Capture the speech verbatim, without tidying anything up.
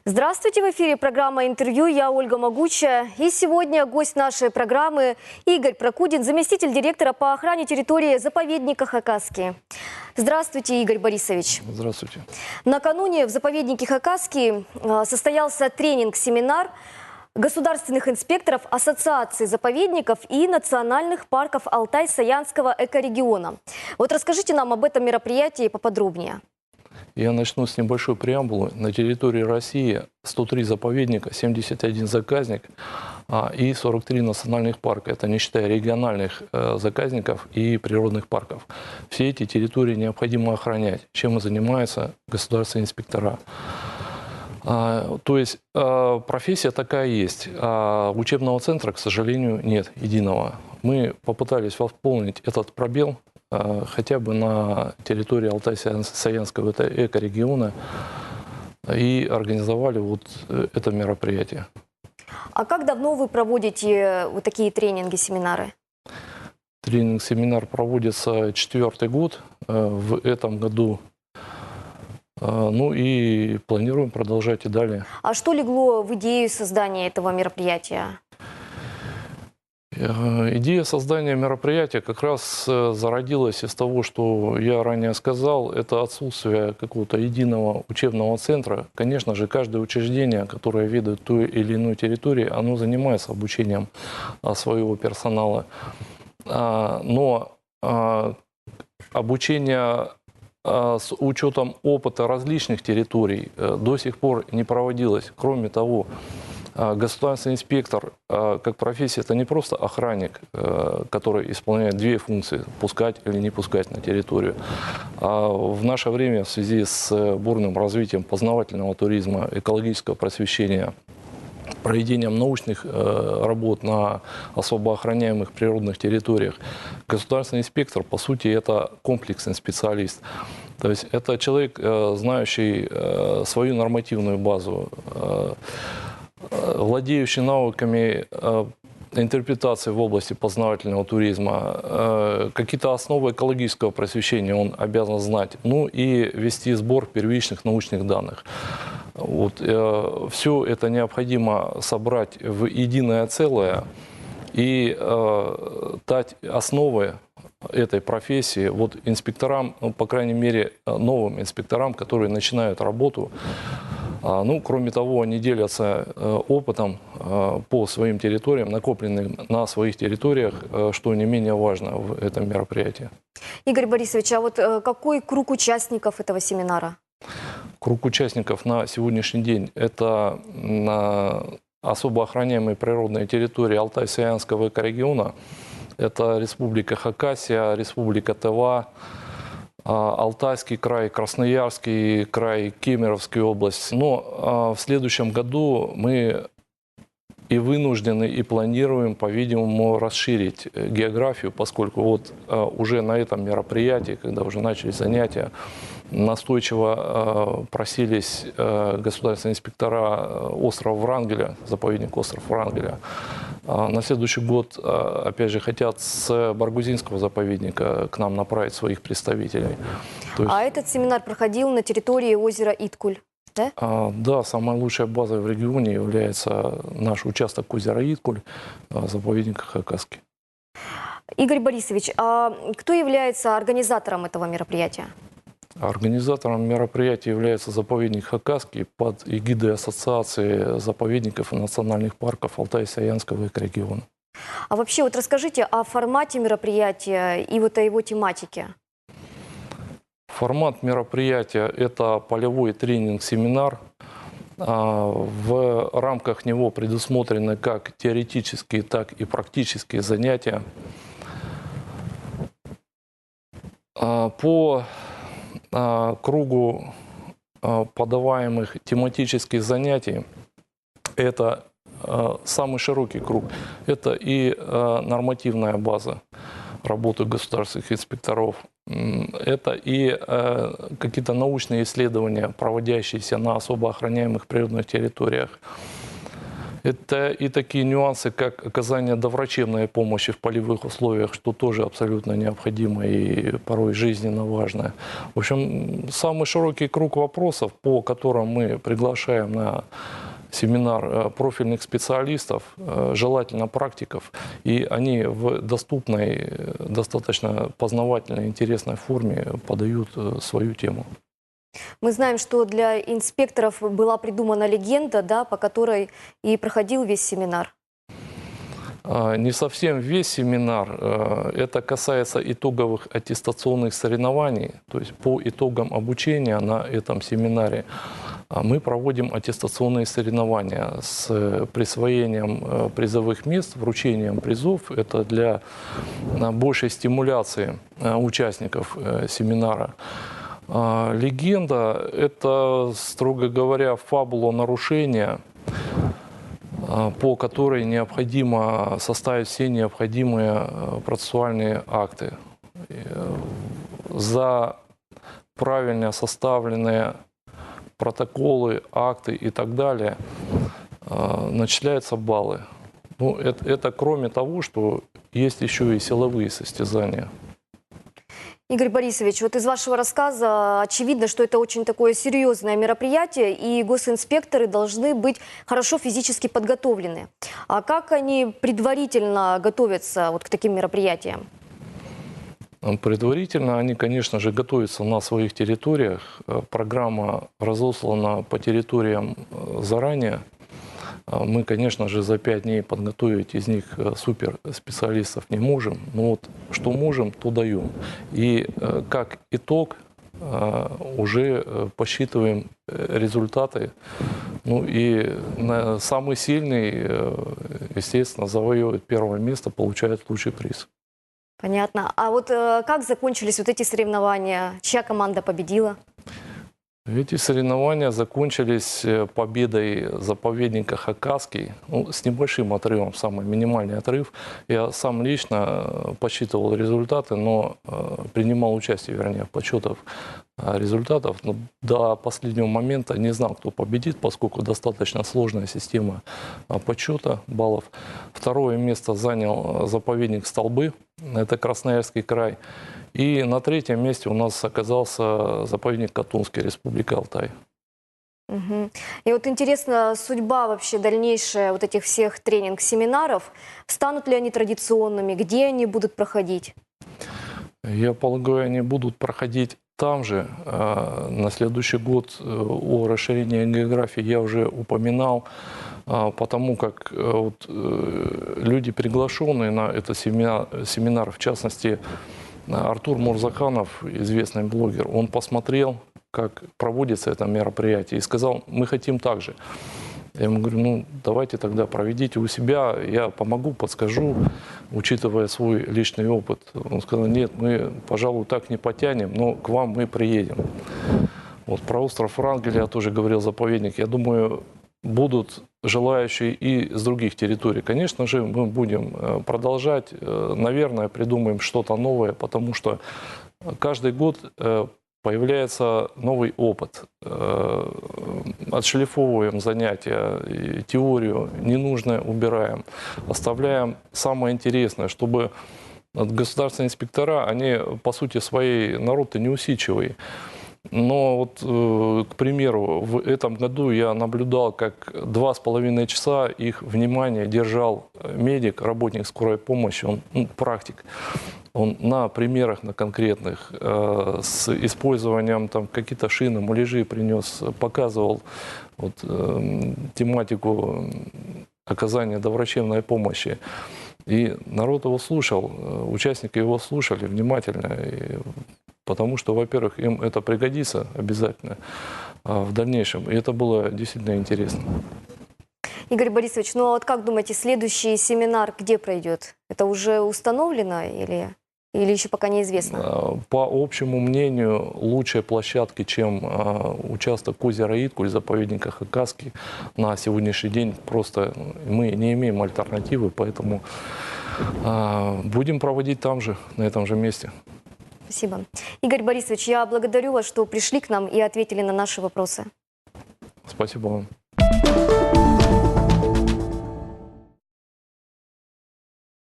Здравствуйте, в эфире программа «Интервью». Я Ольга Могучая. И сегодня гость нашей программы Игорь Прокудин, заместитель директора по охране территории заповедника «Хакасский». Здравствуйте, Игорь Борисович. Здравствуйте. Накануне в заповеднике «Хакасский», а, состоялся тренинг-семинар государственных инспекторов Ассоциации заповедников и национальных парков Алтай-Саянского экорегиона. Вот расскажите нам об этом мероприятии поподробнее. Я начну с небольшой преамбулы. На территории России сто три заповедника, семьдесят один заказник, а, и сорок три национальных парка. Это не считая региональных, э, заказников и природных парков. Все эти территории необходимо охранять, чем и занимаются государственные инспектора. А, то есть, а, профессия такая есть, а учебного центра, к сожалению, нет единого. Мы попытались восполнить этот пробел, а, хотя бы на территории Алтай-Саян-, Саянского эко-, экорегиона, и организовали вот, э, это мероприятие. А как давно вы проводите, э, вот такие тренинги, семинары? Тренинг-семинар проводится четвёртый год, э, в этом году. Э, ну и планируем продолжать и далее. А что легло в идею создания этого мероприятия? Э, идея создания мероприятия как раз, э, зародилась из того, что я ранее сказал, это отсутствие какого-то единого учебного центра. Конечно же, каждое учреждение, которое ведает той или иной территорией, оно занимается обучением, а, своего персонала. А, но, а, обучение, а, с учётом опыта различных территорий, э, до сих пор не проводилось. Кроме того, а, государственный инспектор, а, как профессия, это не просто охранник, э, который исполняет две функции: пускать или не пускать на территорию. А в наше время в связи с, э, бурным развитием познавательного туризма, экологического просвещения, проведением научных, э, работ на особо охраняемых природных территориях, государственный инспектор, по сути, это комплексный специалист. То есть это человек, э, знающий, э, свою нормативную базу, э, э, владеющий навыками, э, интерпретации в области познавательного туризма, э, какие-то основы экологического просвещения он обязан знать, ну и вести сбор первичных научных данных. Вот, э, всё это необходимо собрать в единое целое и, э, дать основы этой профессии вот инспекторам, ну, по крайней мере, э, новым инспекторам, которые начинают работу. А, ну, кроме того, они делятся, э, опытом, э, по своим территориям, накопленным на своих территориях, э, что не менее важно в этом мероприятии. Игорь Борисович, а вот, э, какой круг участников этого семинара? Круг участников на сегодняшний день — это, м, особо охраняемые природные территории Алтай-Саянского экорегиона. Это Республика Хакасия, Республика Тыва, а, Алтайский край, Красноярский край, Кемеровская область. Но, а, в следующем году мы и вынуждены, и планируем, по-видимому, расширить, э, географию, поскольку вот, э, уже на этом мероприятии, когда уже начались занятия, настойчиво, э, просились, э, государственные инспектора, э, острова Врангеля, заповедник остров Врангеля. А на следующий год, э, опять же, хотят с Баргузинского заповедника к нам направить своих представителей. То есть А этот семинар проходил на территории озера Иткуль, да? А, да, самой лучшей базой в регионе является наш участок озера Иткуль, а, заповедник Хакасский. Игорь Борисович, а кто является организатором этого мероприятия? Организатором мероприятия является заповедник Хакасский под эгидой Ассоциации заповедников и национальных парков Алтай-Саянского экорегиона. А вообще, вот расскажите о формате мероприятия и вот о его тематике. Формат мероприятия — это полевой тренинг-семинар. А, в рамках него предусмотрены как теоретические, так и практические занятия. А, по, а, кругу, а, подаваемых тематических занятий, это, а, самый широкий круг. Это и, а, нормативная база работы государственных инспекторов. М, это и, а, какие-то научные исследования, проводящиеся на особо охраняемых природных территориях. Это и такие нюансы, как оказание доврачебной помощи в полевых условиях, что тоже абсолютно необходимо и порой жизненно важно. В общем, самый широкий круг вопросов, по которым мы приглашаем на семинар, э, профильных специалистов, э, желательно практиков, и они в доступной, э, достаточно познавательной, интересной форме подают, э, свою тему. Мы знаем, что для инспекторов была придумана легенда, да, по которой и проходил весь семинар. А, не совсем весь семинар. Э, это касается итоговых аттестационных соревнований. То есть по итогам обучения на этом семинаре, а, мы проводим аттестационные соревнования с, э, присвоением, э, призовых мест, вручением призов. Это для, э, большей стимуляции, э, участников, э, семинара. А, легенда — это, строго говоря, фабула нарушения, а, по которой необходимо составить все необходимые, э, процессуальные акты. Э, за правильно составленные протоколы, акты и так далее, э, начисляются баллы. Ну, это, это кроме того, что есть ещё и силовые состязания. Игорь Борисович, вот из вашего рассказа очевидно, что это очень такое серьёзное мероприятие, и госинспекторы должны быть хорошо физически подготовлены. А как они предварительно готовятся вот к таким мероприятиям? М, предварительно они, конечно же, готовятся на своих территориях. Э, программа разослана по территориям, э, заранее. А, мы, конечно же, за пять дней подготовить из них, э, суперспециалистов не можем. Но вот что можем, то даём. И, э, как итог, э, уже, э, посчитываем, э, результаты. Ну и на-, самый сильный, э, естественно, завоёвывает первое место, получает лучший приз. Понятно. А вот, э, как закончились вот эти соревнования? Чья команда победила? Эти соревнования закончились, э, победой заповедника Хакасский. Ну, с небольшим отрывом, самый минимальный отрыв. Я сам лично, э, подсчитывал результаты, но, э, принимал участие, вернее, в подсчётах, э, результатов. Но до последнего момента не знал, кто победит, поскольку достаточно сложная система, э, подсчёта баллов. Второе место занял, э, заповедник Столбы. Это Красноярский край. И на третьем месте у нас оказался заповедник Катунский, Республика Алтай. Мгм. И вот интересна судьба вообще дальнейшая вот этих всех тренинг-семинаров. Станут ли они традиционными? Где они будут проходить? Я полагаю, они будут проходить там же. А, на следующий год, э, о расширении географии я уже упоминал, а, потому как, э, вот, э, люди, приглашённые на этот семинар, семинар, в частности, Артур Мурзаханов, известный блогер, он посмотрел, как проводится это мероприятие, и сказал: «Мы хотим так же». Я ему говорю: «Ну, давайте тогда проведите у себя, я помогу, подскажу, учитывая свой личный опыт». Он сказал: «Нет, мы, пожалуй, так не потянем, но к вам мы приедем». Вот про остров Врангеля я тоже говорил, заповедник. Я думаю, будут желающие и с других территорий. Конечно же, мы будем, э, продолжать, э, наверное, придумаем что-то новое, потому что каждый год, э, появляется новый опыт. Э, отшлифовываем занятия, и теорию ненужное убираем, оставляем самое интересное, чтобы вот государственные инспектора, они, по сути своей, народ-то неусидчивый. Но вот, э, к примеру, в этом году я наблюдал, как два с половиной часа их внимание держал, э, медик, работник скорой помощи, он, ну, практик. Он на примерах, на конкретных, э, с использованием там какие-то шины, муляжи принёс, показывал вот, эм, тематику, м, оказания доврачебной помощи. И народ его слушал, э, участники его слушали внимательно, и потому что, во-первых, им это пригодится обязательно, а, в дальнейшем. И это было действительно интересно. Игорь Борисович, ну а вот как думаете, следующий семинар где пройдёт? Это уже установлено или, или ещё пока неизвестно? Э, по общему мнению, лучшей площадки, чем, э, участок озера Иткуль, заповедника Хакасский, на сегодняшний день просто мы не имеем альтернативы, поэтому, э, будем проводить там же, на этом же месте. Спасибо. Игорь Борисович, я благодарю вас, что пришли к нам и ответили на наши вопросы. Спасибо вам.